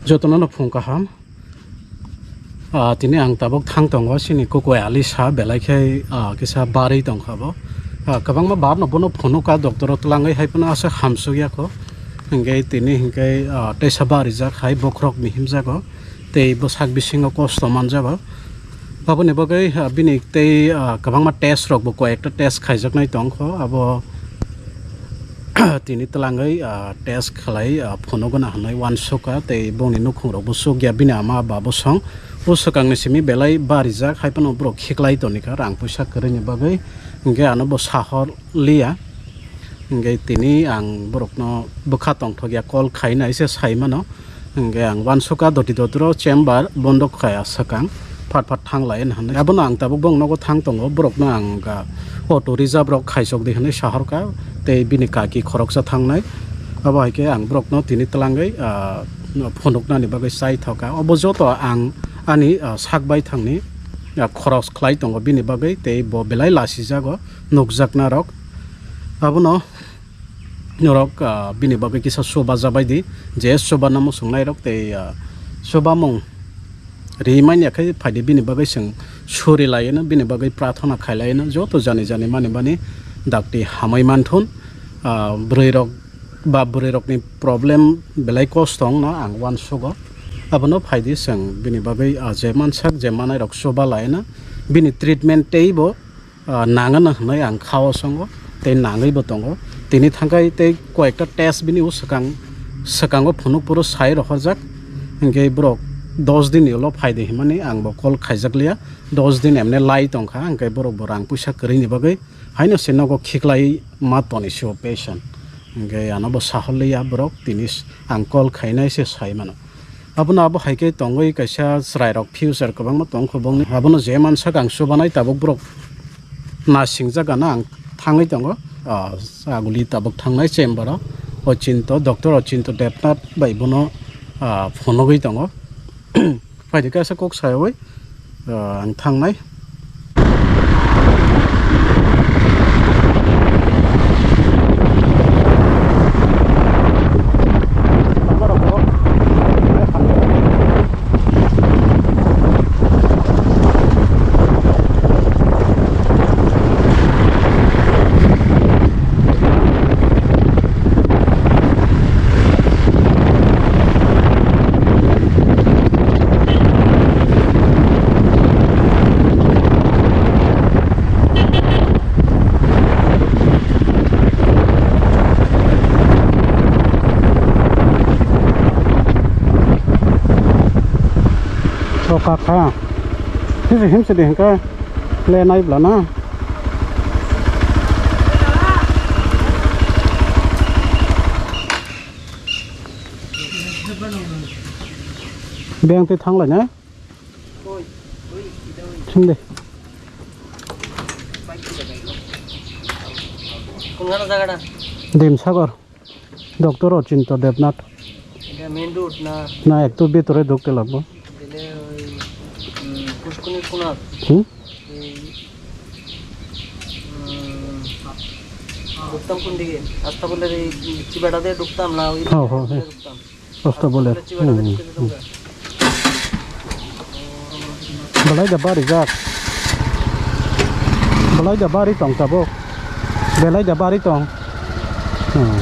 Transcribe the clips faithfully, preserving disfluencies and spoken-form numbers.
Jotono no phung kaham. Ah, tini ang tabuk thang tongo, sini Kokoi Alisa belai khe, ah, kisa barwi tongkha bo. Ah, kwbangma bar no bono phunuka doctor o twlangwi hai phano aswk hamsukya kho. Hinkhe tini hinkhe, ah, teisa barijak hai bokhorok mihimjago. Tei bwsak bisingo kosto manjago. Aboni bagwi, ah, bini tei, ah, kwbangma test rok bo koi ekta test khaijaknai tongkho. Abo tini twlangwi, ah, test khlai, ah, phunuguna hwnwi uansukha tei bongni nukhungrokbo chukya, bini ama babo song. O swkangni simi belai barijak, hai phano borok khiklai tonikha rang puisa kwrwini bagwi, hinkhe ano bo sahor liya. Hinkhe tini ang borokno bwkha tongthokya call khaina ise sai mano. Hinkhe ang uansukha doti dotoro chamber bondo khaya swkang phat phat thang lai hwnwi. Abono ang tabuk bong nogo thang tongo, borokno ang ga auto reserve rok khaisok di hwnwi sahorkha tei bini kaki khoroksa thangnai. Abo hai khe ang borokno tini twlangwi, ah, phunuknani bagwi chai thokha. Obo joto ang ani, ah, sak baithangni, ah, khoros khlai tongo bini bagwi tei bo belai lasijago nukjaknarok. Abono norok, ah, bini bagwi kisa chubajabai di, je chubana muchungnairok tei, ah, chubamung rimani khe phaidi bini bagwi chwng suri laino, bini bagwi prathana khai laino, joto jani jani mani mani dakti hamwi manthun, ah, bwrwirok ba bwrwirokni problem belai kosto wngno ang uansugo. Abono phaidi chwng bini bagwi, ah, je mansak je manairok chuba laino, bini treatment teibo ah, nangano hwnwi ang kha-o songo tei nangwibo tongo. Tini thangkhai tei koyekta test bini o swkang, swkango phunuk phuru sai rohorjak. Hinkhe borok dos din ni ulo phaidi hinmani ang bo call khaijak liya. Dos din emne lai tongkha, hinkhe borok bo rang puisa kwrwini bagwi haino se nogo khiklai ma toni se o patient. Hinkhe ano bo sahor liya borok, tini s-, ang call khainai se sai mano. Abono abo hai khe tongwi kaisa chwrairok future kwbangma tongkho bongni. Abono je mansak ang chubanai tabuk borok nasingjak gana ang thangwi tongo. Ah, aguli tabuk thangnai chamber o Ochinto, doctor Ochinto Debnath bai bono, ah, phunugwi tongo. Phaidi kaisa kok sayawi. Ah, ang thangnai. Soka kha. Himse himse de hingka le nai bla na. Beng twi thang lai na. Sing de. কোনখানে জায়গাটা? Dimsagor. Doctor Ochinto Debnath. এটা main road না? না, একটু ভিতরে ঢুকতে লাগবো। গেলে ওই, উম, পুষ্কুনির কোনা। হুম? এই, উম, ঢুকতাম কোন দিকে? রাস্তা বলে এই চিবাটা দিয়ে ঢুকতাম না, ওই হ্যাঁ, হ্যাঁ, হ্যাঁ। ঢুকতাম। Hosta bole. Hmm, hmm. Belai da barijak. Belai da bari tong tabuk. Belai da bari tong. Hmm.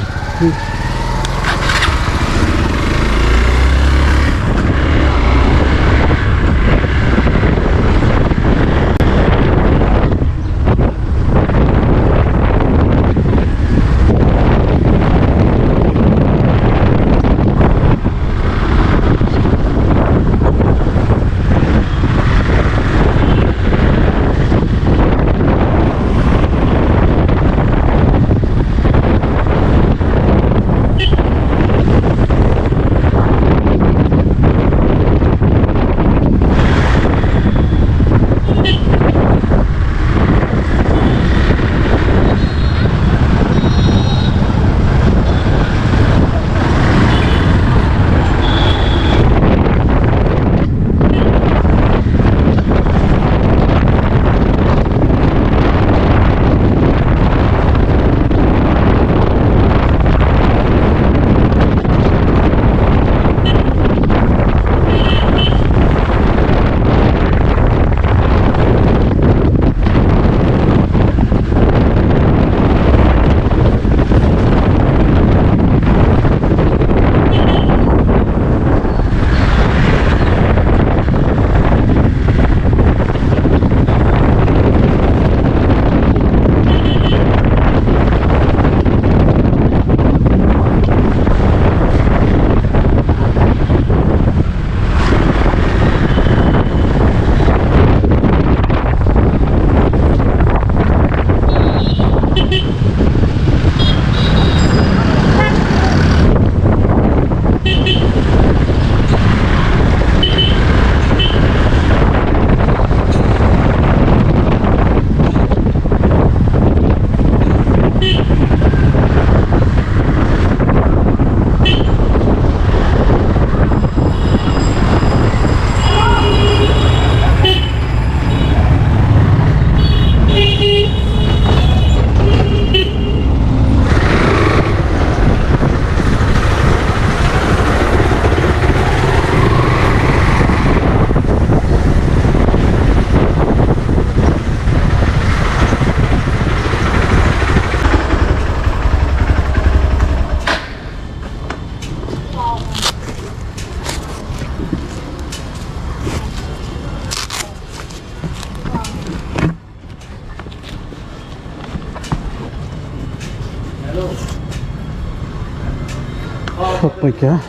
Sok paikha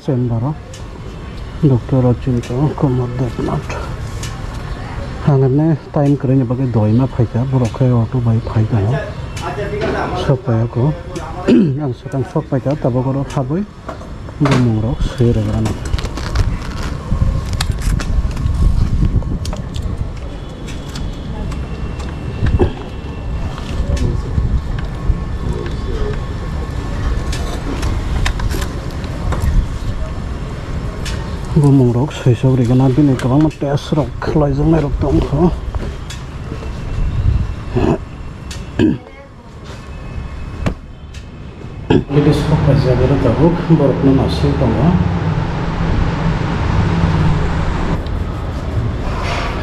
chamber o Doctor Rachinta Kumar Debnath. Ang ne time kwrwini bagwi doi ma phaikha, borok khe auto bai phai tongo. Sok pai ako. Ang swkang sok paikha, tabuk oro habwi bumung rok swi rwgwlano. Bumung rok swisok rigana bini kwbangma test rok khlaijaknai rok tongkho. Already sok paijak oro tabuk, borokno naising tongo.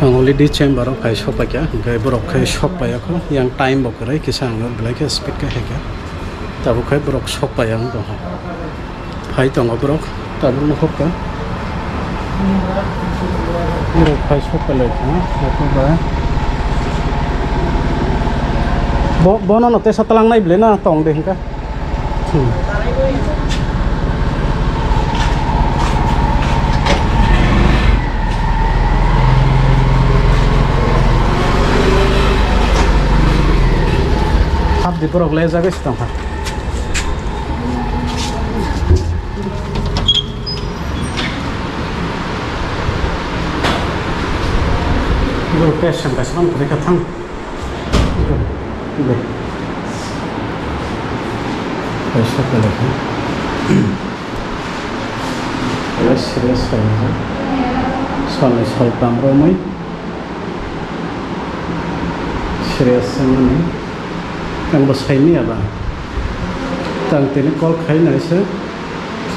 Ang already chamber o phai sok paikha, hwnkhe borok khe sok paiyakho, yang time bo kwrwi kisa ang belai khe speed khe haikha. Tabuk khe borok sok paiya wng tongkha. Phai tongo borok, tabuk nukhukha. Borok phai sok pailai kha, tabuk ba. Bo, bono no tesa talang nai bwle na tong de hwnkha. Hmm. Hap di borok le jagwi se tongkha. Borok test sem kaisa tong kwrwi kha thang. Kaisa kwrwi kha. Serious khaijak. Salnwi saltham romwi serious wngmani. Ang bo saimanya ba. Tang tini call khai nai se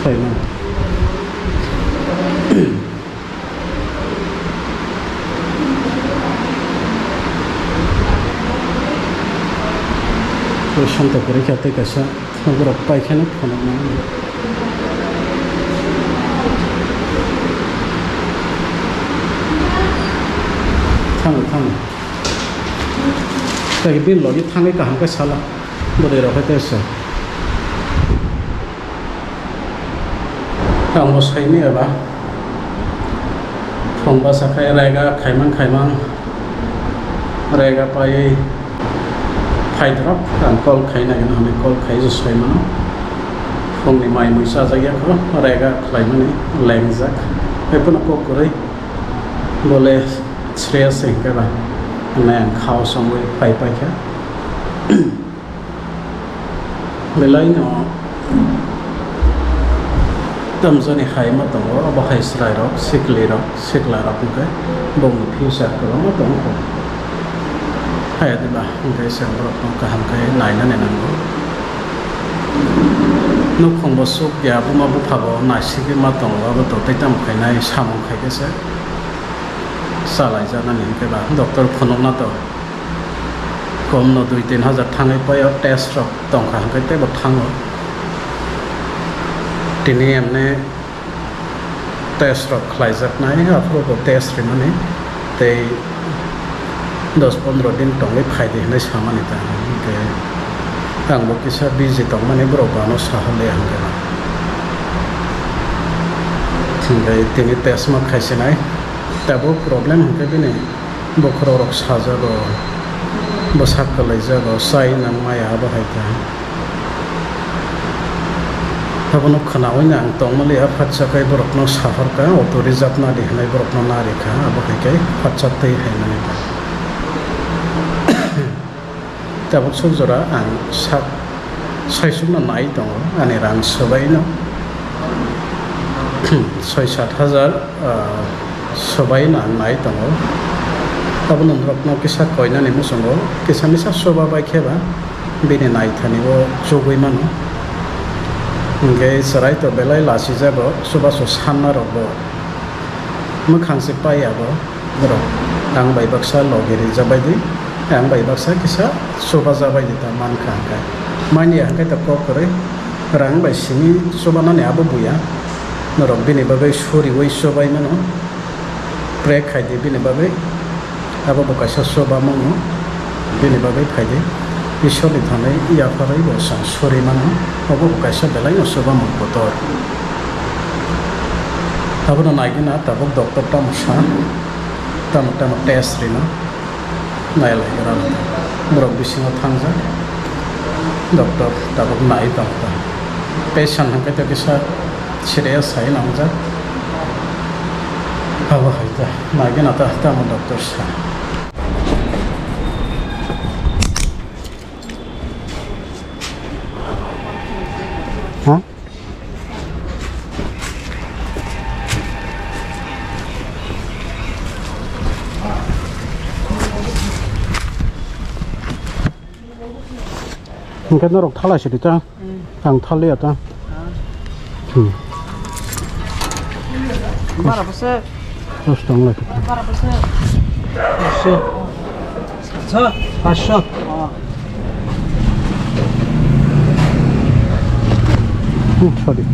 saimanya. Santa kwrwi kha tei kaisa borok pai kheno phunuknai. Thang thang. Tei bini logi thangwi kaham khe sala. Bwrwi rok hai tei se. Ang bo saimanya ba. Phung basa khai rega khaimang khaimang. Rega paiwi phaidrop ang call khai nai hwnwi call khai se saimano. Phungni mai mui chajak ya kho rega khlaimani lengjak. Hai phano kok kwrwi bole serious se hwnkhe ba. Hwnwi ang khao songwi phai paikha. Belai no tamjani hai ma tongo, obo hai chwrai rok, sikli rok, sikla rok hwnkhe bongni future kwbangma tongo. Haya diba hwnkhe se borok no kaham khe nainani nango. Nukhung bo chuk ya, buma bupha bo naisigwi ma tongo, abo to tei tamo khainai samung khaikhe se chalaijaknani hwnkhe ba doctor phunukna to. Kom no dui tin hajar thangwi paio test rok tongkha hwnkhe teibo thango. Tini emne test rok khlaijaknai, aphuru bo test rimani tei dos pondro din tongwi phaidi hwnwi samani ta hwnkhe ang bo kisa busy tongmani borok bo ano saharliya hwnkhe ba. Hwnkhe tini test ma khaisinai tabuk problem hwnkhe bini. Bokhorok rok sajago, bwsak kwlaijago, chai nang maya abo hai khe. Abono khwnaui no ang tongmani a phatsa khe borokno sahor kha, auto reserve nadi hwnwi borokno nari kha, abo hai khe phatsa twi hai nani. Tabuk suk jora ang sak saisukno nai tongo, ani rang swbaino soi sat hajar, ah, swbaino ang nai tongo. Abono norokno kisa koinani muchungo kisa misa swba bai khe ba bini naithani o chugui mano. Hwnkhe chwrai to belai lachijago, chubachu sanna rokbo mwkhang se pai abo. Borok ang bai baksa logi rijak bai di, ang bai baksa kisa chubajak bai di ta mankha hwnkhe. Mani ya hwnkhe ta kok kwrwi rang bai simi chubanani abo buya. Norok bini bagwi suriui chubai mano, pray khai di bini bagwi. Abo bo kaisa chuba mano, bini bagwi phai di. Ishwarni thani yapharwi bo chwng suri mano, obo bo kaisa belai no chubamung kotor. Abono naigwna tabuk doctor tamo sa, tamo tamo test rino nailai rano. Borok bisingo thangjak, doctor tabuk nai tongo ta. Patient hwnkhe to kisa serious hai nangjak. Abo hai ta, naigwna ta tamo doctor sa. Ha? Hwnkhe norok thalai sidi ta? Hmm. Ang thaliya ta. Ah. Hmm. Bara bwswk. Dos tong lai. Bara bwswk. Dos. Sa, paanch sho. Ah. Hmm, sorry.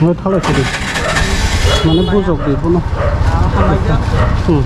Omo thalai sidi. Mane bujok di bono. Ah, hambai kha. Hmm.